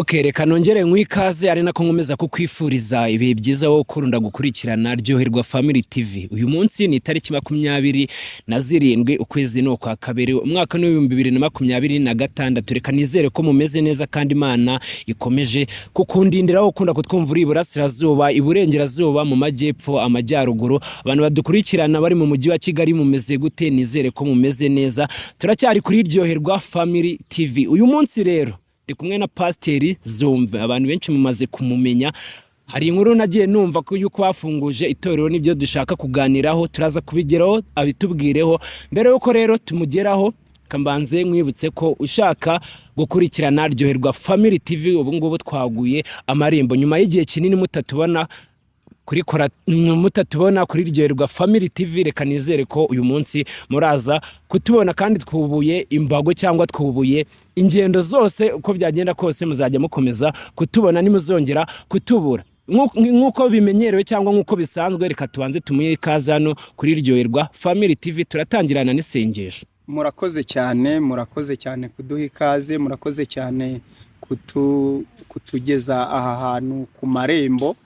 Ok, reka nongere nkwi ikaze, ari nako nkomeza kukwifuriza ibihe byiza wowe ukunda gukurikirana Ryoherwa Family TV. Uyu munsi ni itariki 27, ukwezi ni ukwa kabiri, umwaka ni 2026. Reka nizere ko mumeze neza kandi Imana ikomeje kukundindira, wowe ukunda kutwumva uri iburasirazuba, iburengerazuba, mu majyepfo, amajyaruguru. Abantu badukurikirana bari mu mujyi wa Kigali, mumeze gute? Nizere ko mumeze neza. Turacyari kuri Ryoherwa Family TV. Uyu munsi rero ndi kumwe na Pasiteri Zumve, abantu benshi mumaze kumumenya. Hari inkuru nagiye numva ko yuko bafunguje itorero, nibyo dushaka kuganiraho, turaza kubigeraho abitubwireho. Mbere yuko rero tumugeraho, kambanze mwibutse ko ushaka gukurikirana Ryoherwa Family TV, ubu ngubu twaguye amarembo nyuma y'igihe kinini mutatubona kuri kora, mutatubona kuri Ryoherwa Family TV. Reka nizere ko uyu munsi muraza kutubona, kandi twubuye imbago cyangwa twubuye ingendo zose. Uko byagenda kose muzajya mukomeza kutubona, nimuzongera kutubura. Nk'uko bimenyerewe cyangwa nk'uko bisanzwe, reka tubanze tumuhe ikaze hano kuri Ryoherwa Family TV. Turatangirana n'isengesho. Murakoze cyane, murakoze cyane kuduha ikaze, murakoze cyane kutugeza aha hantu ku marembo,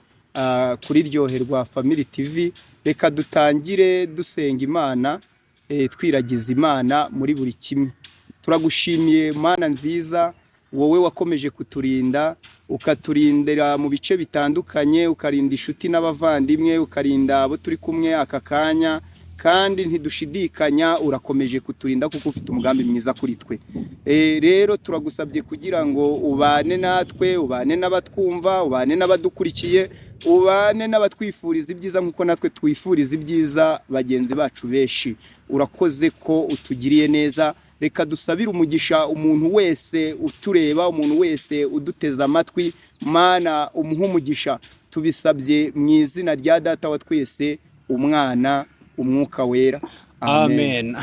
kuri Ryoherwa Family TV. Reka dutangire dusenga Imana, twiragiza Imana muri buri kimwe. Turagushimiye Mana nziza, wowe wakomeje kuturinda, ukaturindira mu bice bitandukanye, ukarinda inshuti n'abavandimwe, ukarinda abo turi kumwe aka kanya, kandi ntidushidikanya urakomeje kuturinda kuko ufite umugambi mwiza kuri twe. Rero turagusabye kugira ngo ubane natwe, ubane n'abatwumva, ubane n'abadukurikiye, ubane n'abatwifuriza ibyiza nk'uko natwe twifuriza ibyiza bagenzi bacu benshi. Urakoze ko utugiriye neza. Reka dusabire umugisha umuntu wese utureba, umuntu wese uduteze amatwi. Mana, umuhe umugisha. Tubisabye mu izina rya Data wa twese, Umwana, Umwuka Wera. Amen.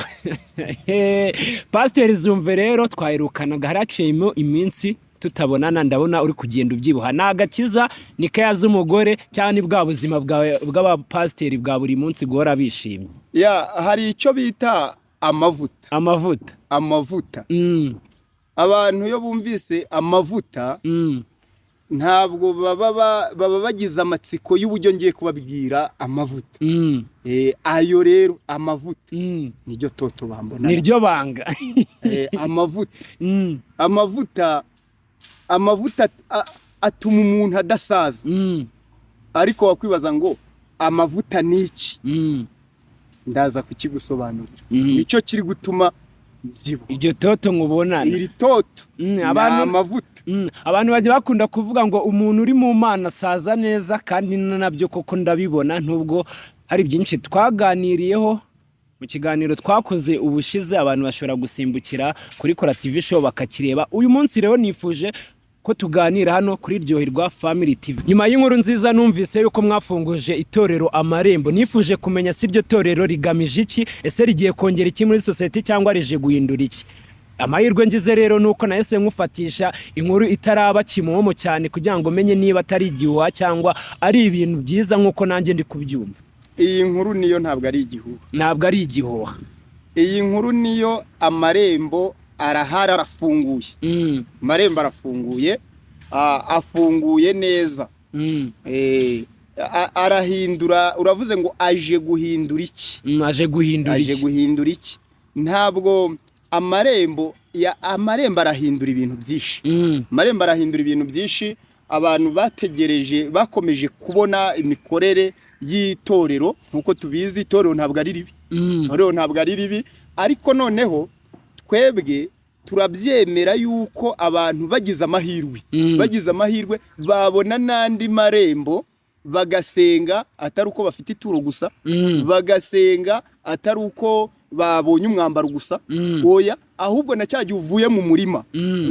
Pasiteri Zumve rero, twaherukanaga haraciyemo iminsi tutabonana. Ndabona uri kugenda ubyibuha. Ni agakiza, ni keya z'umugore, cyangwa ni bwa buzima bwawe bw'abapasiteri bwa buri munsi, guhora bishimye? Ya, hari icyo bita amavuta. Amavuta. Amavuta. Abantu iyo bumvise amavuta, ntabwo baba bagize amatsiko y'uburyo ngiye kubabwira amavuta. Ayo rero amavuta niryo toto bambona. Niryo banga. Amavuta. Amavuta atuma umuntu adasaza. Ariko wakwibaza ngo amavuta ni iki? Ndaza kukigusobanurira. Nicyo kiri gutuma mbyibuha. Iryo toto nkubonana. Iri toto ni amavuta. Abantu bajya bakunda kuvuga ngo umuntu uri mu Mana asaza neza, kandi nabyo koko ndabibona, nubwo hari byinshi twaganiriyeho mu kiganiro twakoze ubushize. Abantu bashobora gusimbukira kuri Kora TV Show bakakireba. Uyu munsi rero nifuje ko tuganira hano kuri Ryoherwa Family TV nyuma y'inkuru nziza numvise yuko mwafunguje itorero Amarembo. Nifuje kumenya si iryo torero rigamije iki? Ese rigiye kongera iki muri sosiyete, cyangwa rije guhindura iki? Amahirwe ngize rero ni uko nahise nkufatisha inkuru itaraba kimomo cyane, kugira ngo menye niba atari igihuha cyangwa ari ibintu byiza nk'uko nanjye ndi kubyumva. Iyi nkuru niyo, ntabwo ari igihuha. Ntabwo ari igihuha. Iyi nkuru niyo. Amarembo arahari, arafunguye. Amarembo arafunguye, afunguye neza. Arahindura. Uravuze ngo aje guhindura iki? Aje guhindura Aje iki? guhindura iki? Ntabwo amarembo ya amarembo arahindura ibintu byinshi. Amarembo arahindura ibintu byinshi. Abantu bategereje, bakomeje kubona imikorere y'itorero. Nk'uko tubizi, itorero ntabwo ari ribi. Itorero ntabwo ari ribi, ariko noneho twebwe turabyemera yuko abantu bagize amahirwe, bagize amahirwe babona n'andi marembo, bagasenga atari uko bafite ituro gusa, bagasenga atari uko babonye umwambaro gusa. Oya, ahubwo na cya gihe uvuye mu murima,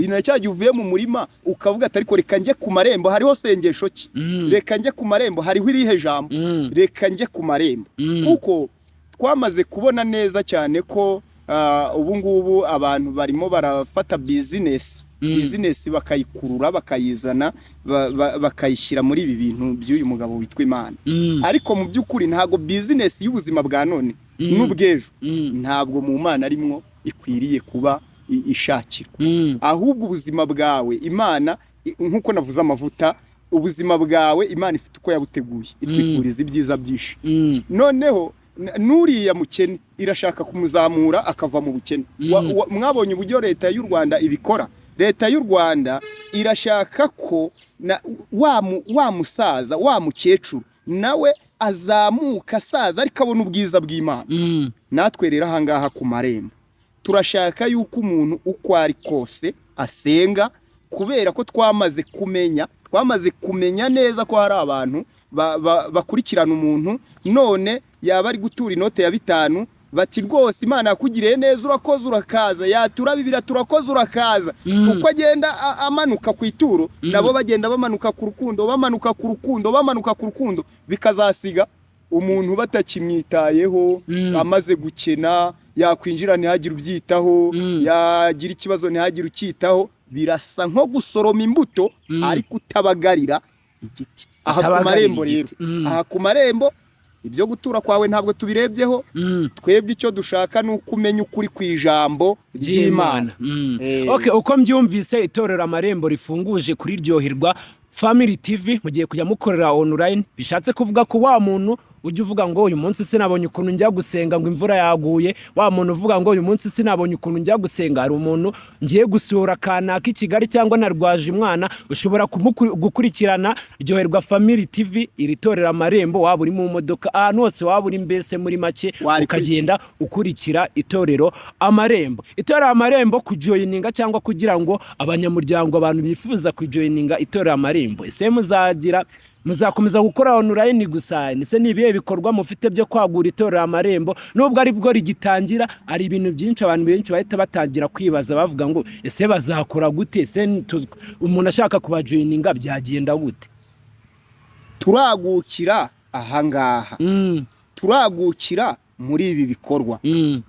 na cya gihe uvuye mu murima ukavuga ati: "Ariko reka njye ku marembo, hariho sengesho ki? Reka njye ku marembo, hariho irihe jambo? Reka njye ku marembo." Kuko twamaze kubona neza cyane ko ubu ngubu abantu barimo barafata bizinesi, bizinesi bakayikurura, bakayizana, bakayishyira muri ibi bintu by'uyu mugabo witwa Imana. Ariko mu by'ukuri ntabwo bizinesi y'ubuzima bwa none n'ubw'ejo, ntabwo mu Mana arimwo ikwiriye kuba ishakirwa. Ahubwo ubuzima bwawe Imana Nk'uko navuze amavuta, ubuzima bwawe Imana ifite uko yabuteguye, itwifuriza ibyiza byinshi. Noneho n'uriya mukene irashaka kumuzamura akava mu bukene. Mwabonye uburyo leta y'u Rwanda ibikora. Leta y'u Rwanda irashaka ko wa musaza, wa mukecuru nawe azamuka asaza ariko abona ubwiza bw'Imana. Natwe rero ahangaha ku marembo turashaka yuko umuntu uko ari kose asenga, kubera ko twamaze kumenya neza ko hari abantu bakurikirana umuntu, none yaba ari gutura inote ya 5, bati rwose Imana yakugiriye neza, urakoze urakaza, yatura 2 turakoze urakaza. Uko agenda amanuka ku ituro, nabo bagenda bamanuka ku rukundo, bamanuka ku rukundo, bamanuka ku rukundo, bikazasiga umuntu batakimwitayeho, amaze gukena, yakwinjira ntihagire ubyitaho, yagira ikibazo ntihagire ucyitaho. Birasa nko gusoroma imbuto ariko utabagarira igiti. Aha ku Utabagarira marembo rero, igiti. Aha ku marembo ibyo gutura kwawe ntabwo tubirebyeho. Twebwe icyo dushaka ni uko umenya ukuri ku ijambo ry'Imana. Okay, uko mbyumvise, itorero Amarembo rifunguje kuri Ryoherwa Family TV, mugiye kujya mukorera online. Bishatse kuvuga ko wa muntu ujya uvuga ngo uyu munsi sinabonye ukuntu njya gusenga, ngo imvura yaguye, wa muntu uvuga ngo uyu munsi sinabonye ukuntu njya gusenga, hari umuntu ngiye gusura kanaka i Kigali cyangwa narwaje umwana, ushobora gukurikirana Ryoherwa Family TV, iri torero Amarembo, waba uri mu modoka, ahantu hose waba uri, mbese muri make Warikurikira. ukagenda ukurikira itorero Amarembo. Itorero Amarembo, kujoininga cyangwa kugira ngo abanyamuryango, abantu bifuza kujoininga itorero Amarembo, ese muzakomeza gukora online gusa? Ese ni ibihe bikorwa mufite byo kwagura itorero Amarembo, nubwo ari bwo rigitangira? Hari ibintu byinshi abantu benshi bahita batangira kwibaza, bavuga ngo ese bazakora gute? Ese umuntu ashaka kubajoininga byagenda gute? Turagukira ahangaha, turagukira muri ibi bikorwa,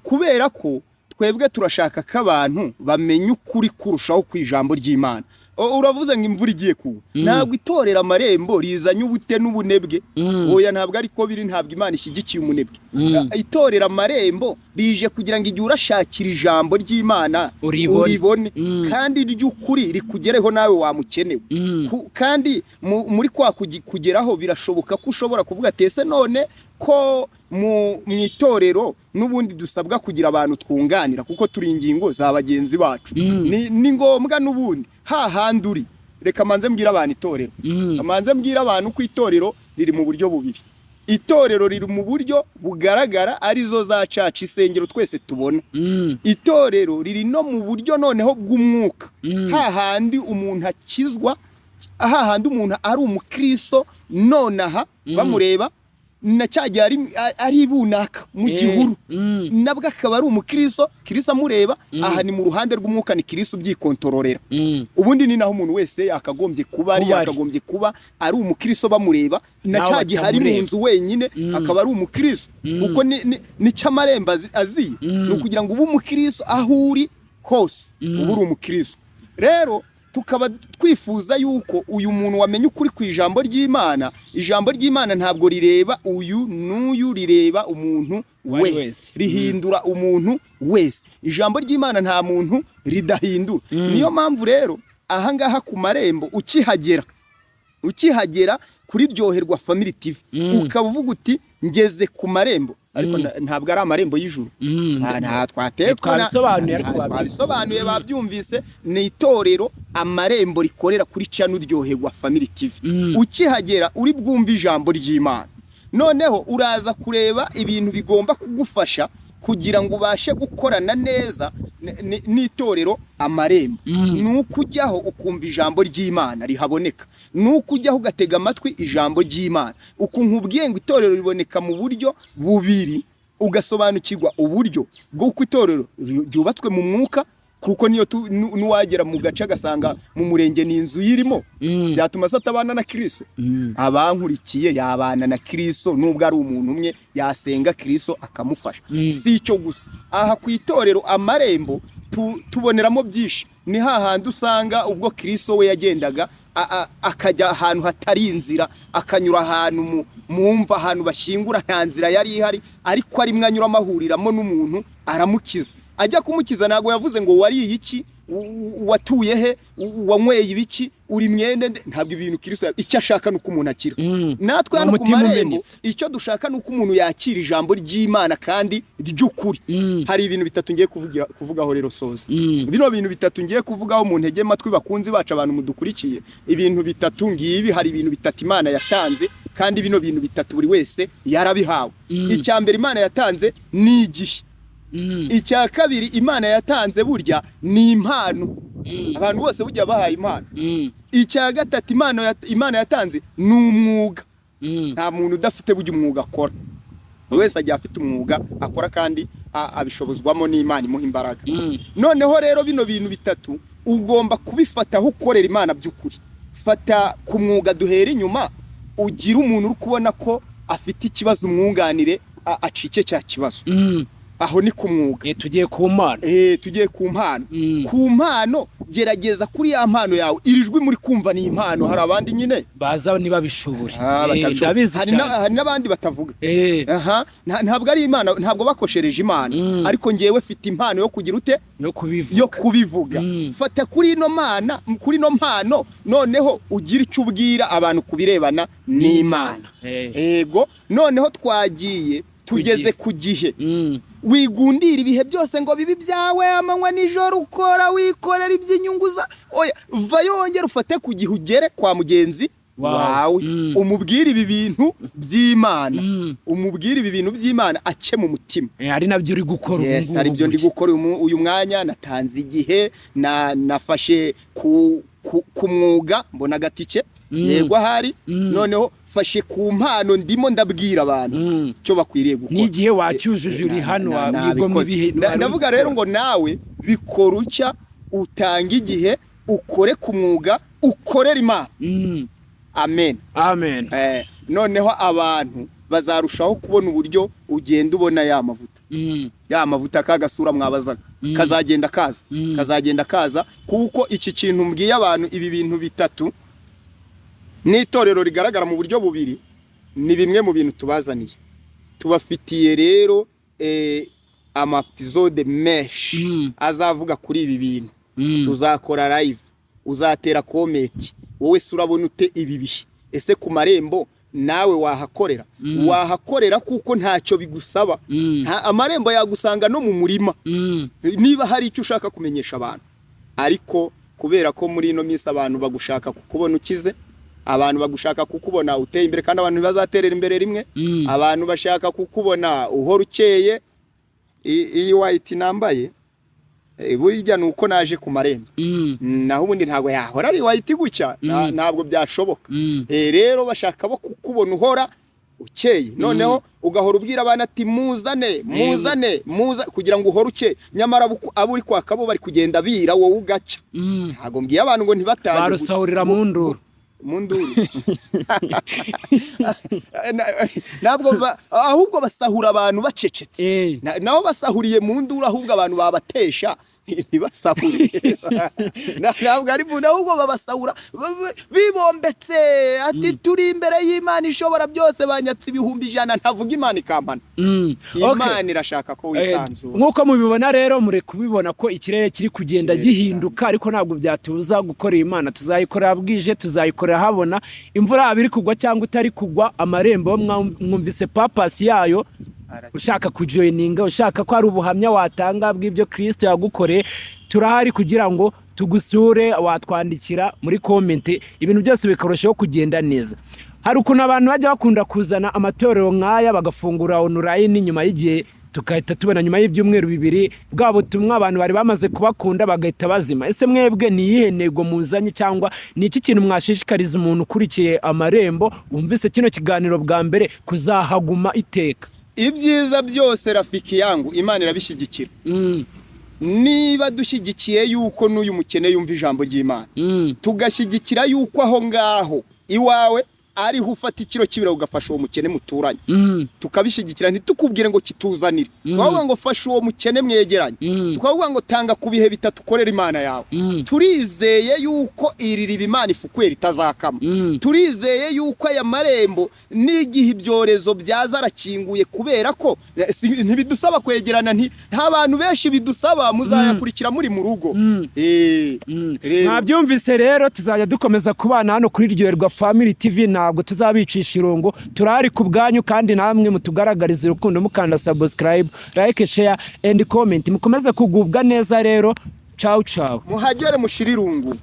kubera ko twebwe turashaka ko abantu bamenya ukuri kurushaho ku ijambo ry'Imana. Uravuze ngo imvura igiye kugwa, ntabwo itorero Amarembo rizanye ubute n'ubunebwe. Oya, ntabwo ariko biri, ntabwo Imana ishyigikiye umunebwe. Itorero Amarembo rije kugira ngo igihe urashakira ijambo ry'Imana uribone. Uribone kandi ry'ukuri rikugereho nawe wamukenewe. Kandi muri kwa kugeraho birashoboka ko ushobora kuvuga ati ese none ko mu itorero n'ubundi dusabwa kugira abantu twunganira, kuko turi ingingo za bagenzi bacu, ni ngombwa n'ubundi hahandi uri. Reka manze mbwire abantu itorero, manze mbwire abantu ko itorero riri mu buryo bubiri. Itorero riri mu buryo bugaragara, arizo za church, isengero twese tubona. Itorero riri no mu buryo noneho bw'umwuka, hahandi umuntu akizwa, hahandi umuntu ari umukristo nonaha bamureba, na cya gihe ari bunaka mu gihuru, nabwo akaba ari umukristo, Kristo amureba. Aha ni mu ruhande rw'umwuka, ni Kristo ubyikontororera. Ubundi ni naho umuntu wese yakagombye kuba ari, Kuba ari. yakagombye kuba ari umukristo bamureba, na Nawe cya gihe ari mu batamureba. nzu wenyine, akaba ari umukristo, kuko nicyo amarembo aziye, ni ukugira ngo ube umukristo aho uri hose, ube uri umukristo. Rero tukaba twifuza yuko uyu muntu wamenya ukuri ku ijambo ry'Imana, ijambo ry'Imana ntabwo rireba uyu n'uyu, rireba umuntu uwo ari wese, wese. Rihindura umuntu wese. Ijambo ry'Imana nta muntu ridahindura. Niyo mpamvu rero ahangaha ku marembo, ukihagera kuri Ryoherwa Family TV, ukaba uvuga uti ngeze ku marembo, ariko ntabwo ari amarembo y'ijuru. Nta twatekwa. Twabisobanuye, ariko babyumvise. Twabisobanuye, babyumvise. Ni itorero Amarembo rikorera kuri channel Ryoherwa Family TV. Ukihagera uri bwumve ijambo ry'Imana, noneho uraza kureba ibintu bigomba kugufasha kugira ngo ubashe gukorana neza n'itorero Amarembo. Ni uko ujyaho ukumva ijambo ry'Imana rihaboneka, ni uko ujyaho ugatega amatwi ijambo ry'Imana. Uku nkubwiye ngo itorero riboneka mu buryo bubiri, ugasobanukirwa uburyo bw'uko itorero ryubatswe mu mwuka, kuko niyo n'uwagera mu gace agasanga mu murenge ni inzu yirimo, byatuma se atabana na Kristo? Abankurikiye, yabana na Kristo nubwo ari umuntu umwe, yasenga Kristo akamufasha. Si icyo gusa, aha ku itorero Amarembo tuboneramo byinshi. Ni hahandi usanga ubwo Kristo we yagendaga akajya ahantu hatari inzira, akanyura ahantu mu mva, ahantu bashyingura, nta nzira yari ihari, ariko arimwe anyuramo ahuriramo n'umuntu aramukiza. Ajya kumukiza ntabwo yavuze ngo wariye iki. Watuye he? Wanyweye ibiki? Uri mwene nde? Ntabwo ibintu Kristo icyo ashaka ni uko umuntu akira. Natwe Ni hano ku umutima marembo, umenetse. icyo dushaka ni uko umuntu yakira ijambo ry'Imana kandi ry'ukuri. Hari ibintu bitatu ngiye kuvugaho rero soza. Bino bintu bitatu ngiye kuvugaho, mu ntege matwi bakunzi bacu, abantu mudukurikiye, ibintu bitatu ngibi. Hari ibintu bitatu Imana yatanze, kandi bino bintu bitatu buri wese yarabihawe. Icya mbere Imana yatanze ni igihe. Icya kabiri Imana yatanze burya ni impano. Abantu bose burya bahaye impano. Icya gatatu Imana yatanze ni umwuga. Nta muntu udafite burya umwuga akora. Buri wese agiye afite umwuga akora, kandi abishobozwamo n'Imana imuha imbaraga. Noneho rero bino bintu bitatu ugomba kubifata aho ukorera Imana by'ukuri. Fata ku mwuga, duhera inyuma, ugira umuntu uri kubona ko afite ikibazo, umwunganire acike cya kibazo. Aho ni ku mwuga. Tugiye ku mpano. Tugiye ku mpano. Ku mpano, gerageza kuri ya mpano yawe. Iri jwi muri kumva ni impano. Hari abandi nyine baza ntibabishobore. Batabishobora. Ndabizi Hari cyane. hari n'abandi batavuga. Aha, ntabwo ari Imana, ntabwo bakoshereje Imana. Ariko ngewe mfite impano yo kugira ute? No kubivuga. Yo kubivuga. Fata kuri ino mana, kuri ino mpano, noneho ugira icyo ubwira abantu ku birebana n'Imana. Ego, noneho twagiye, tugeze ku gihe. Wigundira ibihe byose ngo bibe ibyawe, amanywa nijoro ukora wikorera iby'inyungu za oya. Va yongera ufate ku gihe, ugere kwa mugenzi wawe, umubwire ibi bintu by'Imana. Umubwire ibi bintu by'Imana ace mu mutima. Ari nabyo uri gukora ubu Yes, ngubu hari ibyo ndi gutya. gukora uyu mwanya. Natanze igihe, nafashe ku mwuga, mbona agatike. Yego, ahari. Noneho fashe ku mpano, ndimo ndabwira abantu icyo bakwiriye gukora. N'igihe wacyujuje, uri hano, wigomwa Nabikoze. ibihe wari Ndavuga uri rero gukora. ngo nawe bikora utya: utanga igihe, ukore ku mwuga, ukorere Imana. Amen. Amen. Noneho abantu bazarushaho kubona uburyo ugenda ubona ya mavuta, ya mavuta ka gasura mwabazaga, kazagenda kaza, kazagenda kaza, kuko iki kintu mbwiye abantu, ibi bintu bitatu n'itorero rigaragara mu buryo bubiri, ni bimwe mu bintu tubazaniye. Tubafitiye rero ama episode menshi azavuga kuri ibi bintu. Tuzakora live, uzatera comment. Wowe se urabona ute ibi bihe? Ese ku marembo nawe wahakorera? Wahakorera, kuko ntacyo bigusaba. Amarembo yagusanga no mu murima niba hari icyo ushaka kumenyesha abantu. Ariko kubera ko muri ino minsi abantu bagushaka kukubona ukize, abantu bagushaka kukubona uteye imbere, kandi abantu ntibazaterera imbere rimwe. Abantu bashaka kukubona uhora ukeye. Iyi white nambaye, burya ni uko naje ku marembo. Naho ubundi ntabwo yahora ari white gutya. Ntabwo byashoboka. Rero bashaka bo kukubona uhora ukeye, noneho ugahora ubwira abana ati muzane, muzane, muza, kugira ngo uhore ukeye, nyamara abo uri kwaka bo bari kugenda bira, wowe ugaca. Ntabwo mbwiye abantu ngo ntibatange Barusahurira mu nduru. Mu nduru. Ntabwo ahubwo basahura abantu bacecetse. Nabo basahuriye mu nduru, ahubwo abantu babatesha ntibasahure. Ntabwo ari mu, ahubwo babasahura bibombetse, ati turi imbere y'Imana ishobora byose, banyatse 100,000, ntavuga, Imana ikampana. Imana irashaka ko wisanzura. Nk'uko mubibona rero, muri kubibona ko ikirere kiri kugenda Ikirere gihinduka, ariko ntabwo byatubuza gukorera Imana. Tuzayikorera bwije, tuzayikorera habona, imvura yaba iri kugwa cyangwa itari kugwa. Amarembo mwumvise purpose yayo. Ushaka kujoininga, ushaka ko hari ubuhamya watanga bw'ibyo Kristo yagukoreye, turahari kugira ngo tugusure. Watwandikira muri comment, ibintu byose bikarushaho kugenda neza. Hari ukuntu abantu bajya bakunda kuzana amatorero nk'aya bagafungura online, nyuma y'igihe tugahita tubona nyuma y'ibyumweru 2 bwa butumwa abantu bari bamaze kubakunda bagahita bazima. Ese mwebwe ni iyihe ntego muzanye, cyangwa ni iki kintu mwashishikariza umuntu ukurikiye amarembo wumvise kino kiganiro bwa mbere kuzahaguma iteka? Ibyiza byose, rafiki yangu, Imana irabishyigikira. Niba dushyigikiye yuko n'uyu mukene yumva ijambo ry'Imana, tugashyigikira yuko aho ngaho iwawe Ariho ufata ikiro cy'ibirayi ugafasha uwo mukene muturanye, tukabishyigikira. Ntitukubwire ngo kituzanire, tukavuga ngo fasha uwo mukene mwegeranye, tukavuga ngo tanga ku bihe bitatu ukorera Imana yawe. Turizeye yuko iri riba Imana ifukuye ritazakama. Turizeye yuko aya marembo n'igihe ibyorezo byaza arakinguye, kubera ko ntibidusaba kwegerana, nta bantu benshi bidusaba. Muzayakurikira muri mu rugo. Rero Mwabyumvise rero, tuzajya dukomeza kubana hano kuri Ryoherwa Family TV. Ntabwo tuzabicisha irungu, turahari ku bwanyu, kandi namwe mutugaragariza urukundo mukanda subscribe, like, share and comment. Mukomeze kugubwa neza rero. Ciao ciao. Muhagere mushire irungu.